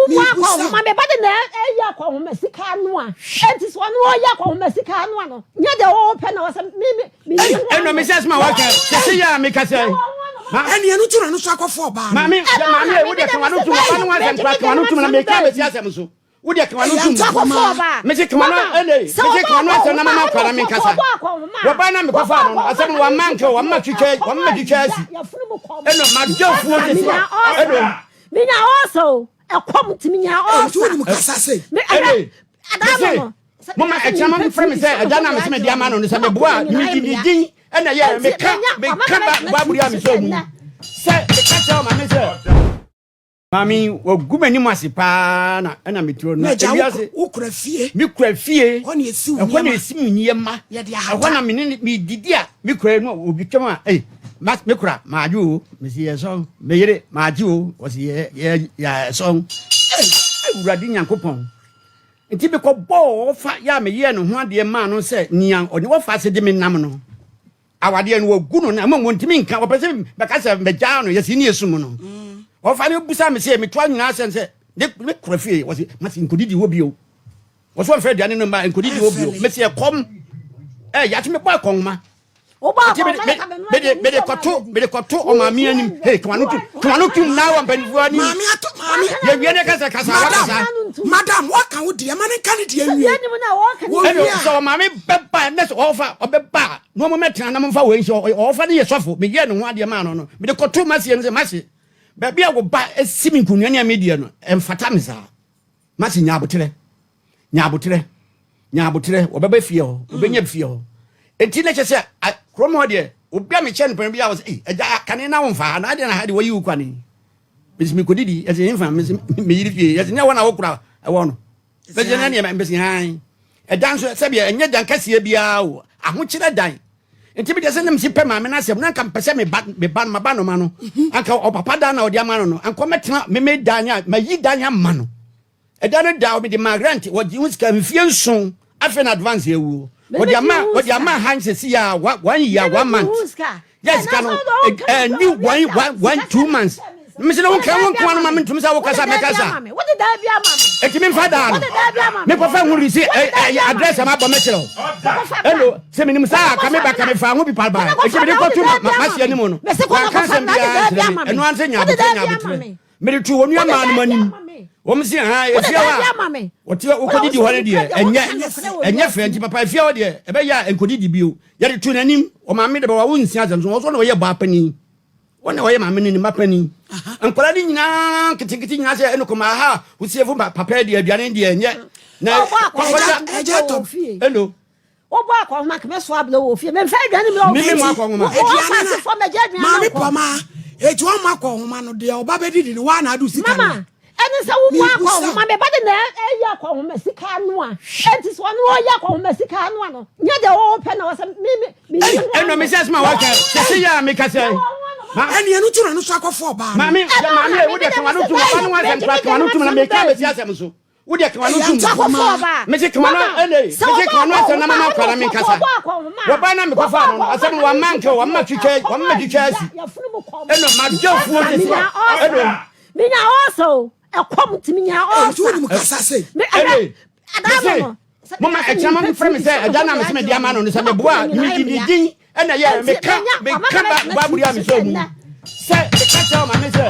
wobɔ akɔnhoma me ba de na ɛyɛ akɔnhoma sika ano a enti sɛ ɔno ɔyɛ akɔnhoma sika ano a no nyɛ deɛ wɔpɛ na wɔsɛ me me me yi ho ɛnna me sɛ asɛm a waka sɛ yɛ a meka sɛ ɛne ɛno tu na no so akɔfo ɔbaa no maame maame wo deɛ kawa no tum ɔba no ho asɛm kora kawa no tum na meka bɛsi asɛm so wo deɛ kawa no tum mese kawa no ɛne mese kawa no asɛm na mama kora na menkasa wɔba na mekɔfa no no asɛm no wama nka wama twitwa wama twitwa asi ɛnna madwafuo sɛ ɛnna menya ɔɔsa o ɛkɔm nti menya ɔɔsa nti wonim kasa sei ɛne mese moma ɛkyɛ ma mfrɛ me sɛ agya no a mese mede ama no no sɛ meboa a mede ne din ɛna yɛ meka meka baaburi a mesɛ mu sɛ meka kyerɛ ɔma me sɛ maame wagu m'anim ase paa na ɛna metuo no ewiase wokura fie mekura fie ɛhɔ na esi wo ɛhɔ na esi mu nneɛma ɛhɔ na mene medidi a mekura no obi twɛm a ei mekura maagye o mesi yɛ sɔn meyere maagye o wɔsi yɛ yɛ yɛ sɔn awurade nyankopɔn nti mekɔbɔɔ ɔfa yɛ a meyɛɛ ne ho adeɛ maa no sɛ nea ɔne wɔfa ase de me nam no awadeɛ no wɔgu no na mmom wɔntumi nka wɔpɛ sɛ bɛka sɛ mɛgyaa no yɛsi ne yɛsum no ɔfa no busa me sɛ metoa nyinaa sɛn sɛ ne kora fie wɔse mase nkɔdidi hɔ bio wɔso wɔmfrɛ aduane no mma nkɔdidi hɔ bio mese ɛkɔm ɛ yɛate mebɔ akɔnhoma mede kɔto mede kɔto ɔmaame anim hey kama no tum kama no tum na wɔ mpanimfoɔ anim maame ato maame yɛwie ne kasa kasa wakasa madam waka wo deɛ ma ne nka ne deɛ nwie wɔwie sɛ ɔmaame bɛba ne sɛ ɔfa ɔbɛba na ɔmo mɛtena na momfa wei nhyɛ ɔfa ne yɛ sɔfo meyɛ ne ho adeɛ maa no no mede kɔto maseɛ no sɛ mase baabi a wo ba si me nkonnwa ne a medeɛ no ɛmfata me saa mase nya aboterɛ nya aboterɛ nya aboterɛ wɔbɛba fie hɔ wɔbɛnya fie hɔ enti na kyɛ sɛ kurom hɔ deɛ obi a mekyɛ no pɛn bi a wɔ sɛ agya kane na womfa ha na adeɛ na ha deɛ wɔyi wo kwane mesi mekɔdidi ɛsɛ hemfa mesi meyere fie ɛsɛ nyɛ hɔ na wokora ɛwɔ no mesi ne neɛ mesi han ɛdan nso sɛdeɛ ɛnyɛ dan kɛseɛ biara o ahokyerɛ dan nti mi deɛ sɛ nam si pɛ maame no asɛm na nka mpɛ sɛ meba meba no maba no ma no anka ɔpapa dan na ɔde ama no no anka ɔmɛtena meme dan a mayi dan ama no ɛda no da mede ma rent wɔgye ho sika mfie nson afei na advance awuo wɔde ama wɔde ama ha nsɛsi a one year one month yɛ sika no ɛni one one one 2 months mesɛ ne wonka wo nkoa no ma mentom sɛ wokasa mɛkasa ɛnti memfa daa no mekɔfa ho resi ɛyɛ address a mabɔ mɛkyerɛ wo ɛno sɛ menim saa ka meba ka mefa ho bi paba ɛnti mede kɔto maseɛ no mu no wanka nsɛm biara nkyerɛ me ɛno ane sɛ nyaabotrɛ nyaabotrɛ mede to wɔn nuamaa no anim wɔn si ha efie hɔ a wɔte wokɔdidi hɔ no deɛ ɛnyɛ ɛnyɛ fɛ nti papa efie hɔ deɛ ɛbɛyɛ a nkɔdidi bio yɛde to n'anim ɔmaame de bɛwa wo nsi asɛm so wɔn so na wɔyɛ bɔ apanin wɔn na wɔyɛ maame no ne mma panin nkwadaa no nyinaa nketenkete nyinaa sɛ ɛno kɔma aha wosiefo papa deɛ aduane deɛ ɛnyɛ na kɔkɔda ɛgya tɔ ɛno wobɔ akɔnhoma kɛmɛ so abena wɔ fie memfa aduane mi wɔ fie mu akɔnhoma aduane na maame pɔma eti wɔn mu akɔnhoma no deɛ ɔba bɛdidi no wɔn na adu sika no mama ɛne sɛ wobɔ akɔnhoma me ba de na ɛyɛ akɔnhoma sika ano a ɛnti sɛ ɔno ɔyɛ akɔnhoma sika ano a no nyɛ deɛ wɔpɛ na wɔsɛ me me me yi ho ɛnna me sɛ asɛm a waka sɛ yɛ a meka sɛ ɛne ɛno tu na no so akɔfo ɔbaa no maame maame wo deɛ kawa no tum ɔba no ho asɛm kora kawa no tum na meka bɛsi asɛm so wo deɛ kawa no tum mese kawa no ɛne mese kawa no asɛm na mama kora na menkasa wɔba na mekɔfa no no asɛm no wama nka wama twitwa wama twitwa asi ɛnna madwafuo sɛ ɛnna menya ɔɔsa o ɛkɔm nti menya ɔɔsa nti wonim kasa sei ɛne mese moma ɛkyɛ ma mfrɛ me sɛ agya no a mese mede ama no no sɛ meboa a mede ne din ɛna yɛ meka meka baaburi a mesɛ mu sɛ meka kyerɛ ɔma me sɛ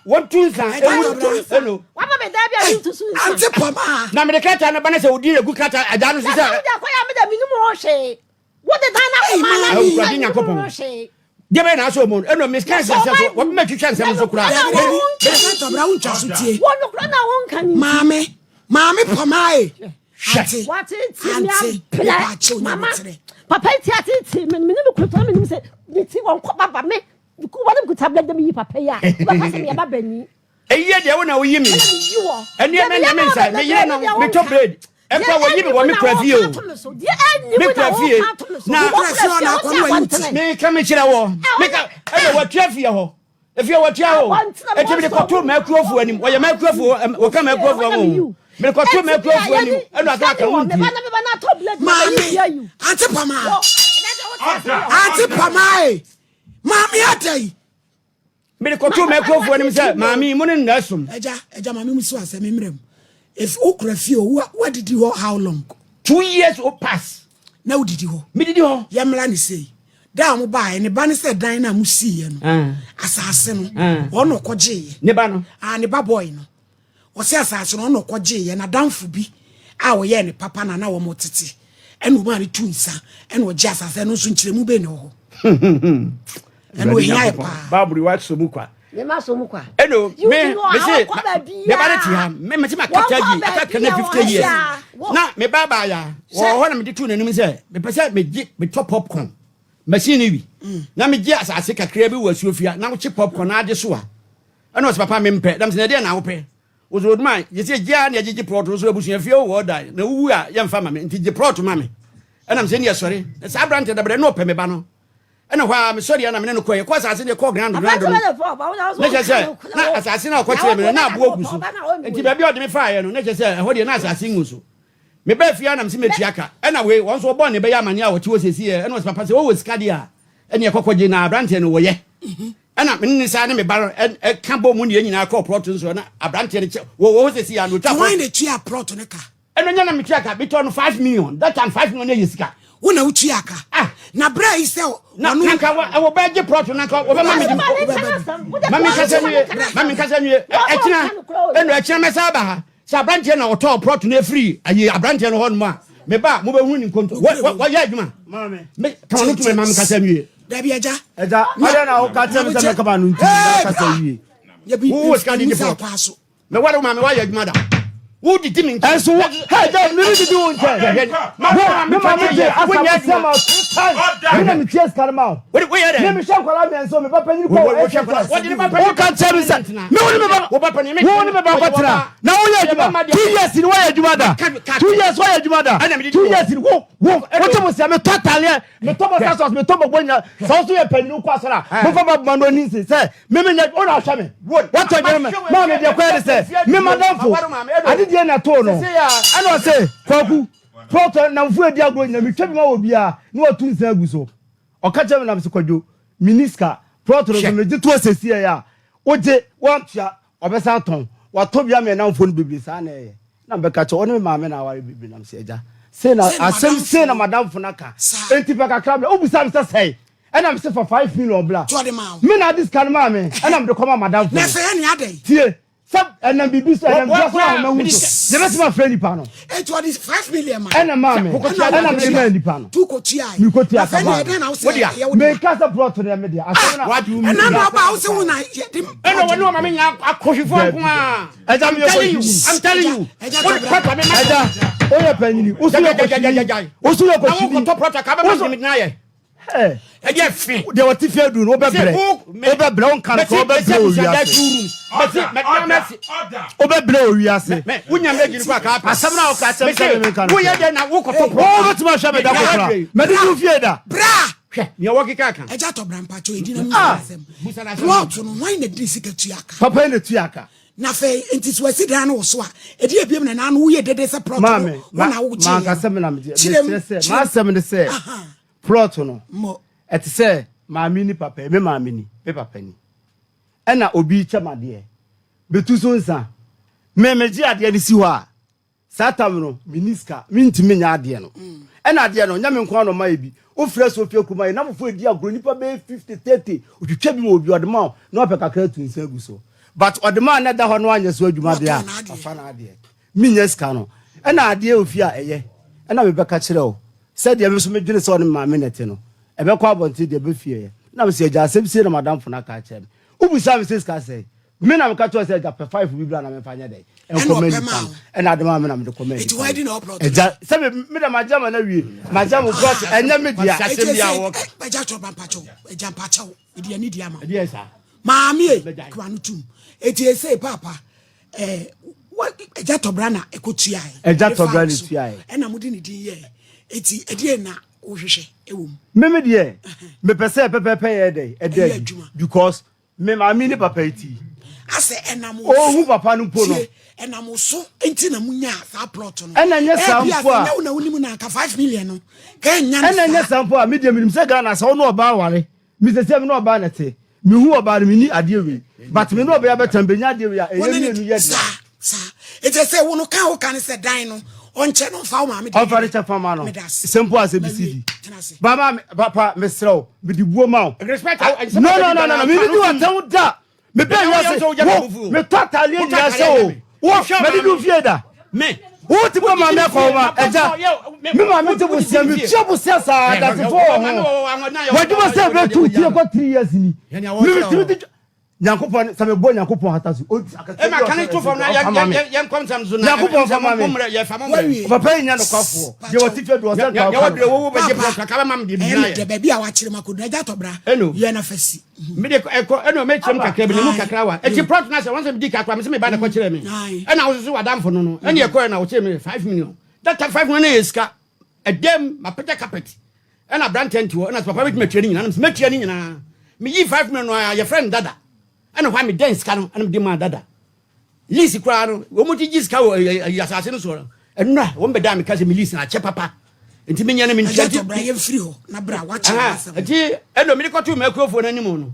wɔntu nsa ɛwu ɛno wama me daa bi a mentu so nsa ante pɔma na mede krataa no ba no sɛ wodi agu krataa agya no so sɛ wode akɔyɛ a meda menim ho hwee wode dan no akɔma na awurade nyankopɔn deɛ bɛyɛ na asɔ mu no ɛno meka sɛ sɛ so wɔbɛma twitwa nsɛm so koraa tɔbra wontwa so tie wɔnokorɔ na wonka ne maame maame pɔma e hwɛ watete me abrɛ mama papa yi ti atete me me ne me kuta me nim sɛ ne ti wɔn kɔ baba me wɔn ne kuta blɛ dɛm yi papa yi a wɔbɛka sɛ meyɛ ba bɛni eyi yɛ deɛ wo na woyi me ɛneɛ mɛ nyɛ me nsa me yere no metɔ bread ɛkɔ wɔyi me wɔ me kura fie o me kura fie na meka me kyerɛ wɔ meka ɛna wɔtua fie hɔ efie wɔtua hɔ eti mede kɔto m'akurofoɔ anim wɔyɛ m'akurofoɔ wɔka m'akurofoɔ ho mede kɔto m'akurofoɔ anim ɛna aka aka ho ntie maame ante pama ante pama e maame adai. Mede kɔtoo m'akurofoɔ anim sɛ, Maame yi, mo ne no na ɛsom. Agya, agya maame mu so asɛm mmerɛ mu. If wokura fie o, woadidi hɔ how long? 2 years o pass. Na wodidi hɔ? Medidi hɔ. Yɛmmra ne sei. Da a mo baeɛ, ne ba ne sɛ dan no a mosiiɛ no, asase no, ɔno na ɔkɔgyeeɛ. Ne ba no? Ah, ne ba boy no. Ɔsɛ asase no, ɔno na ɔkɔgyeeɛ. N'adamfo bi a ɔyɛɛ ne papa na na wɔn tete. Ɛna ɔmaa no tu nsa, ɛna ɔgye asase. Ɛno nso nkyerɛmu bɛn na ɛwɔ hɔ? Ɛno ohia yɛ paa. Bible wa so mu kwa. Me ma so mu kwa. Ɛno me me se me ba ne te ha me me se ma kata yi aka kana 50 years. Na me ba ba ya wɔ hɔ na me de tu n'anim sɛ me pɛ sɛ me gye me tɔ popcorn machine ni bi. Na me gye asase kakra bi wɔ asuofia na wokye popcorn na ade so a. Ɛna ɔsɛ papa me mpɛ. Na me sɛ na ɛdeɛ na wopɛ. Wosɛ oduma yɛsɛ gye a na yɛgyegye plot so abusua fie wɔ dan na wowu a yɛmfa ma me nti gye plot ma me. Ɛna me sɛ ne yɛsɔre. Na saa aberante dabrɛ na ɔpɛ me ba no. Ɛna hɔ ara mesɔre na me ne no kɔe. Yɛkɔɔ asase no, yɛkɔɔ ground ground no. Na kyerɛ sɛ, na asase no a ɔkɔkyerɛɛ me no, na aboɔ gu so. Nti baabi a ɔde me faeɛ no, na kyerɛ sɛ ɛhɔ deɛ na asase ngu so. Mebaa fie ara na mese mɛtua ka. Ɛna wei, wɔn nso wɔbɔɔ ne bɛyɛ amaneɛ a ɔte hɔ seesei ɛ. Ɛna ɔse, papa sɛ wowɔ sika deɛ a, ɛneɛ kɔ kɔgye. Na aberanteɛ no, wɔyɛ. Ɛna me ne no saa ne me ba no ɛka bɔɔ mu ne yɛn nyinaa kɔɔ plot no so. Na aberanteɛ no kyɛ, wɔ hɔ seesei a, na ɔtwa plot. Hwan na ɛtuaa plot no ka? Ɛno nyɛ na metua ka, metɔɔ no 5 million, that time 5 million na ɛyɛ sika. Wo na wotua ka? Ah. Na berɛ a yi sɛ Na na nka wɔ ɛwɔ bɛgye plot na nka wɔbɛma me di. Ma me nkasa nwie, ma me nkasa nwie. Ɛkyena, ɛno ɛkyena mɛsa aba ha. Sɛ aberanteɛ na ɔtɔɔ plot no afiri ayi aberanteɛ no hɔ nom a, me ba a mobɛhunu ne nkonto. Wɔ wɔ wɔyɛ adwuma. Me ka wɔn tumi ma me nkasa nwie. Dabi agya. Agya, ɔdɛ na woka kyerɛ me sɛ mɛka ma no nti mɛkasa wie. Wo wɔ sika de gye plot. Me ware wo maame wayɛ adwuma da. Wo didi me nkyɛn. Ɛnso wo hɛ dɛ me didi wo nkyɛn. Wo me maame gye asam sɛ ma two times. Me na me tua sika no ma wo. Me me hwɛ nkwadaa mmiɛnsa o me ba panyin kɔ wɔ SHS. Wo ka kyerɛ me sɛ me wo ne me ba wo ne me ba kɔ tena na wo yɛ adwuma 2 years ni woayɛ adwuma da 2 years woayɛ adwuma da 2 years ni wo wo wo te mo sɛ me tɔ ataleɛ me tɔ bɔ sasɔs me tɔ bɔ bɔ nyina sɛ wo so yɛ panyin kɔ asɔre a mo fa ba boma no ani nse sɛ Me me nyɛ wo na ahwɛ me. Watɔ dwene me. Maa me deɛ kɔyɛ de sɛ me madamfo adedie na ɛtoo no. Ɛna ɔse Kwaku prɔtɔ namfo edi agorɔ nyina metwa bi ma wɔ biara na watu nsa agu so. Ɔka kyerɛ me na mese Kwadwo menni sika prɔtɔ no so megye toɔ sɛsiɛ a wogye wantua ɔbɛsan atɔn watɔ bi ama ɛnamfoɔ no bebree saa na ɛyɛ na mebɛka kyerɛ ɔne me maame na aware bebree na mese agya sei na asɛm sei na madamfo no aka enti pɛ kakra bra wobisa me sɛ sɛe Ɛna mese fa 5 million bra. Me na ade sika no maa me ɛna mede kɔma madamfo no. Tie sɛ ɛnam biribi so ɛnam dua so a ɔma hu so yɛbɛtumi afrɛ nipa no. Ɛna maa me ɛna mede maa nipa no. Mekɔtua ka maa no. Meka sɛ plot no yɛ me dea. Asɛm na. Ɛna na ɔba wo sɛ wo na yɛde. Ɛna wɔne ɔma me nya akɔhwifoɔ nko a. Ɛgya meyɛ kɔhwini. I'm telling you. Ɛgya woyɛ panyini woso yɛ kɔhwini woso yɛ kɔhwini. Na wokɔtɔ plot a ka bɛma me na yɛ. Ɛdeɛ fe. Deɛ wɔte fie aduru no wobɛbrɛ wobɛbrɛ wo nka no wobɛbrɛ wɔ wiase wobɛbrɛ wɔ wiase asɛm no a woka kyɛm sɛ menka no wobɛtumi ahwɛ me da kokora mɛde di wo fie da hwɛ nea wɔkeka ka ɛgya tɔ bra mpakyɛ ɛdi na mu asɛm plot no hwan na di sika tua ka papa na tua ka na afei nti so asi dan no wɔ so a ɛdi ebiem na naano woyɛ dede sɛ plot no wo na wogye yɛ mankasɛ me na megye mesrɛ sɛ m'asɛm ne sɛ Plot no, ɛte sɛ maame ni papa yi, me maame ni, me papa ni. Ɛna obi rekyɛ me adeɛ, metu so nsa. Me megye adeɛ no si hɔ a, saa tam no, menni sika, mentumi nyɛ adeɛ no. Ɛna adeɛ no, nyɛ me nko ara na ɔma yɛ bi. Wofrɛ Sophia Kurom a, yɛn nnamfofoɔ redi agorɔ, nnipa bɛyɛ 50, 30, ɔtwitwa bi ma obi, ɔde ma wo, na wapɛ kakra atu nsa agu so. But ɔde ma a na ɛda hɔ na wanyɛ so adwuma deɛ a, wafa n'adeɛ. Mennya sika no, ɛna adeɛ wɔ fie a ɛyɛ, ɛna mebɛka kyerɛ wo. Sɛdeɛ me nso medwene sɛ ɔne me maame na ɛte no, ɛbɛkɔ abɔnten deɛ ɛbɛ fie yɛ. Na mese, Agya, asɛm sei na m'adamfo no aka akyerɛ me. Wobisaa me sɛ sika sɛn? Me na meka kyerɛɛ wo sɛ, Agya, pɛ five bi bra na memfa nyɛ dɛn? Nkɔma nnipa no. Ɛna ade maa me na mede kɔmaa nnipa no. Agya, sɛ me, me deɛ magye ama no awie. Magye ama obi ase, ɛnyɛ me dea. Agya, tɔ ba mpakyɛw, agya mpakyɛw, mede ani di ama wo. Maame e, kura no tum. Eti esei paapa, eh, agya tɔbra na ɛkɔtuae. Agya tɔbra na ɛtuae. Ɛna mode ne din yɛɛ. Eti ɛdeɛ na wohwehwɛ ɛwɔ mu? Me me deɛ, mepɛ sɛ pɛpɛpɛ yɛ dɛ, ɛda adi. Because me maame ne papa yi ti. Asɛ ɛnam wo so. Ɔhu papa no mpo no. Tie, ɛnam wo so nti na munyaa saa plot no. Ɛna nyɛ saa mpo a. Ɛbia sɛ nyɛ wo na wonim na anka 5 million no, ka ɛnya no saa. Ɛna nyɛ saa mpo a, me deɛ menim sɛ Ghana sɛ wo ne ɔbaa ware, me sɛsɛ me ne ɔbaa na ɛte. Mehu ɔbaa no menni adeɛ wei but me ne ɔbaa bɛtena bɛnya adeɛ wei a ɛyɛ mmienu yɛ dea. Saa saa eti sɛ wo no ka wo ka ne sɛ dan no ɔnkyɛ no nfa wo maame deɛ. Ɔnfa ne kyɛ fa ma no simple as ABCD. Ba ma papa mesrɛ wo mede buo ma wo. Respect no no no no mene di w'atɛm da. Mebɛ wiase wo metɔ ataadeɛ nyinaa hyɛ o wo mɛde du fie da wo ti bɔ maame akɔ wo ma ɛgya me maame te bosia me tua bosia saa dasefo wɔ ho wadwuma sɛ bɛ tu tie kɔ 3 years ni me metumi di nyankopɔn sɛ mebɔ nyankopɔn hata so ɛma kane to fam na yɛnkɔ nsɛm so na nyankopɔn fa ma me papa yi nya nokwafoɔ deɛ wɔte fie do ɔsɛ nka ɔka baabi a wakyerɛ mu akɔduru agya tɔbra yɛ na fa si Me de ɛkɔ ɛna ɔmɛ kyerɛ mu kakra bi ne mu kakra wa eti plot na sɛ wɔn sɛ mi di kakra mi sɛ mi ba na kɔ kyerɛ mi ɛna wososo wadamfo no no ɛna ɛkɔ ɛna wɔkyerɛ mi 5 million that 5 million na yɛ sika ɛdɛm ma pɛtɛ carpet ɛna aberanteɛ nti hɔ ɛna sɛ papa bɛtumi atua ne nyinaa ɛna mɛtua ne nyinaa mi yi 5 million no a yɛfrɛ no dada ɛna hɔ a mi dɛn sika no ɛna mi de maa dada lease koraa no wɔn ti gye sika wɔ ɛyɛ ɛyɛ asase no soɔ no ɛnura wɔn bɛ da mi ka sɛ mi lease na akyɛ papa nti mi nyɛ no mi ntua Agya ti tɔbra yɛn firi hɔ na bra wakyerɛ w'asɛm. Nti ɛna mi de kɔto mɛkurofoɔ n'anim no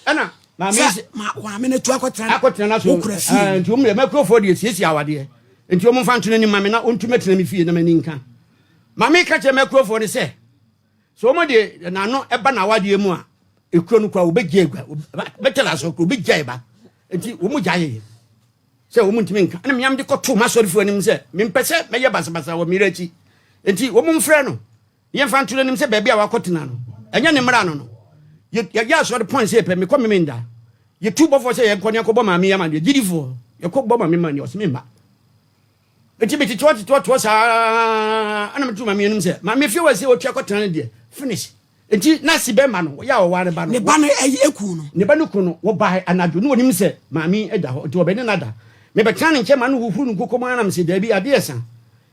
ɛna maame sɛ ma maame no tu akɔtena akɔtena na so wokura fie nti wɔn yɛ mɛkurofoɔ deɛ siesie awadeɛ nti wɔn mfa nto n'anim maame na ɔntu mɛtena mi fie na m'ani nka maame ka kyerɛ mɛkurofoɔ no sɛ so wɔn de n'ano ɛba n'awadeɛ mu a ekuro no kura wɔbɛgye egua bɛtɛlɛ aso kuro wɔbɛgye ɛba nti wɔn gya yɛ sɛ wɔn ntumi nka ɛna mmea de kɔto m'asɔrefoɔ anim sɛ mempɛ sɛ mɛyɛ basabasa wɔ mmerɛ akyi nti wɔn mfrɛ no yɛmfa nto n'anim sɛ baabi a wakɔtena no ɛnyɛ ne mmara no no yɛyɛ asɔre pɔn sɛ pɛ mekɔ meme nda yɛtu bɔfoɔ sɛ yɛnkɔ ne yɛnkɔbɔ maame yɛ amaneɛ gyidifoɔ yɛkɔ bɔ maame ma neɛ ɔse memma nti metetoɔ tetoɔ toɔ saa ɛna meto maame anim sɛ maame fie wɔ sɛ wɔtua kɔtena no deɛ finish nti na si bɛma no wɔyɛ a wɔware ba no ne ba no ɛyɛ eku no ne ba no ku no wɔbae anadwo ne wɔnim sɛ maame da hɔ nti wɔbɛne no ada mebɛtena ne nkyɛn ma no huhuru no nkokɔ mu anam sɛ daabi adeɛ sa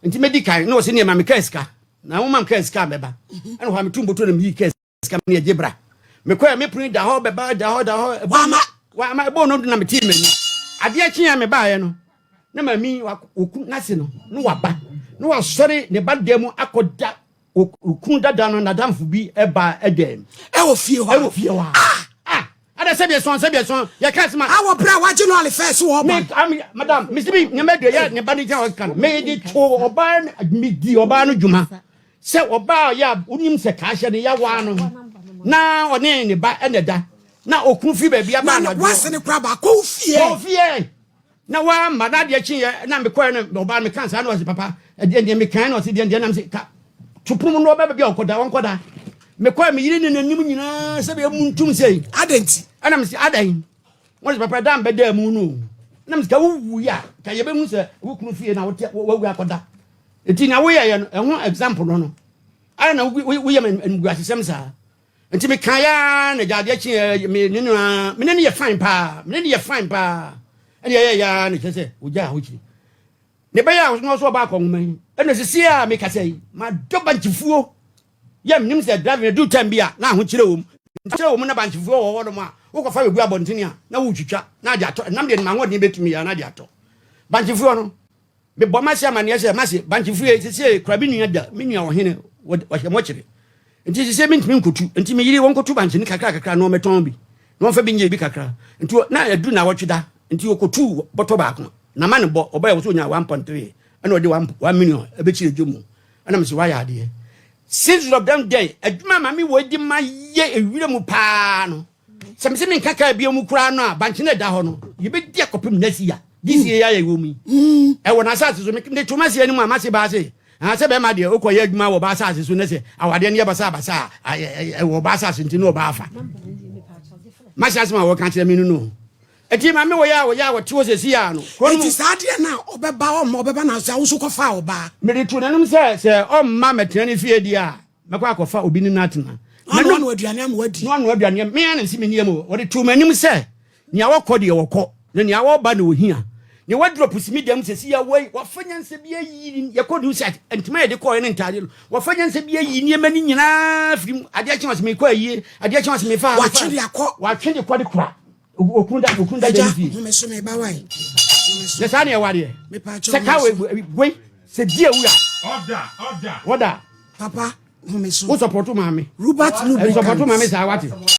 nti mɛdi kan na ɔsɛ nneɛma mekaa sika na woma mekaa sika a mɛba ɛna hɔ a meto mboto na meyii kaa sika ne agye bra mekɔɛ me pono da hɔ bɛba da hɔ da hɔ wama wama ɛbɔɔ no na metee m'ani adeɛ kyeɛ mebaeɛ no na maame wɔku n'ase no na waba na wasɔre ne ba dan mu akɔda okunu dada no n'adamfo bi ɛba ɛdɛm ɛwɔ fie hɔ ɛwɔ fie hɔ a ah ada sɛbi ɛsɔn sɛbi ɛsɔn yɛ ka sima awɔ bere a wagye no alefɛ so wɔ ɔba me ami madam mesi bi nyɛmɛ de yɛ ne ba ne gyina ɔka no me de to ɔbaa me di ɔbaa no dwuma sɛ ɔbaa yɛ a wonim sɛ kaahyɛ no yɛawaa no na ɔne ne ba ɛna da na okunu firi baabi aba na wase ne kora baako fie kɔ fie na wama na adeɛ kyeeɛ na mekɔɛ no ɔbaa meka saa na ɔse papa ɛdeɛ deɛ mekae na ɔse deɛ deɛ nam se ka to pono mu na ɔbɛ baabi a ɔkɔda ɔnkɔda mekɔɛ me yere ne n'anim nyinaa sɛ bɛyɛ mu ntum sei adɛn nti ɛna mese adɛn wɔn sɛ papa dan bɛda mu no na mese ka wowu yi a ka yɛbɛhu sɛ wo kunu fie na wote wawu akɔda nti na woyɛyɛ no ɛho example no no ayɛ na woyɛ me animguasesɛm saa Nti me kan ya na gya adeɛ kye me ne no a me ne no yɛ fine paa me ne no yɛ fine paa ɛne ɛyɛ ya na kyerɛ sɛ ogya ahokyiri ne bɛyɛ a ɔso ɔba akɔnwoma yi ɛna sisi a mekasa yi madɔ bankyefuo yɛ menim sɛ driving du time bi a na ahokyerɛ wɔ mu nkyerɛ wɔ mu na bankyefuo wɔ hɔ nom a wokɔfa bɛgu abɔntene a na wotwitwa na ade atɔ ɛnam deɛ ma ahoɔden bɛtumi yɛ na ade atɔ bankyefuo no Mebɔ m'ase amanneɛ sɛ, M'ase, bankye fie, seesei kora me nua da, me nua ɔhene, wɔhyɛ mɔkyere. Nti seesei mentumi nkotu. Nti me yere wɔnkɔtu bankye no kakra kakra na wɔmmɛtɔn bi, na wɔmfa bi nyɛ bi kakra. Nti na adu nnawɔtwe da, nti wɔkɔtuu bɔtɔ baako. Na ma no bɔ, ɔbaeɛ wɔ sɛ ɔnyaa 1.3, ɛna ɔde 1 million ɛbɛkyerɛ dwom mu. Ɛna mese wayɛ adeɛ. Since of them day, adwuma a maame wɔ di ma yɛ ewira mu paa no, Sɛ mese menka kaa bio mu koraa no a, bankye no a ɛda hɔ no, yɛbɛdi akɔpem next year. This year yi a yɛwɔ mu yi. Ɛwɔ n'asase so. Mede to m'ase anim a, m'ase baa se, ah, sɛ bɛrima deɛ, wokɔyɛ adwuma wɔ ɔbaa asase so na sɛ awadeɛ no yɛ basabasa a, ɛwɔ ɔbaa asase nti na ɔbaa afa. M'ase asɛm a wɔka kyerɛ me no no. Enti maame wɔ yɛ a wɔyɛ a wɔte hɔ sɛsi a no. Kuro no mu. Enti saa adeɛ no a ɔbɛba ɔmma ɔbɛba na sɛ wo nso kɔfaa ɔbaa. Mede to n'anim sɛ sɛ ɔmma mɛtena ne fie deɛ a, Mɛkɔ akɔfa obi ne no atena. Na wanoa aduane ama wadi. Na wanoa aduane ama me ara na mesi me nneɛma o. Wɔde too m'anim sɛ, nea wɔkɔ deɛ wɔkɔ, na nea wɔba na ohia. Nea waduru apusi dɛm sɛsi ya wei, wafa nyansa bi ayi, yɛkɔ new site, ntoma yɛde kɔɔɛ ne ntaade no, wafa nyansa bi ayi nneɛma no nyinaa firi mu. Adeɛ kye wɔn sɛ mekɔ ayie, adeɛ kye wɔn sɛ mefa ha, mefa ha. Watwe de akɔ. Watwe de kɔ de kora. Okunu da, okunu da Agya, dɛm fie. home so me ba wae. Home so. Na saa ne ɛwɔ adeɛ. Mepa kyɛw Sɛ home ka so. wei, sɛ di awu a. Order, order. Wɔda. Papa, home so. Wo support maame. Rubert Ɛ support maame lubricant. saa wate.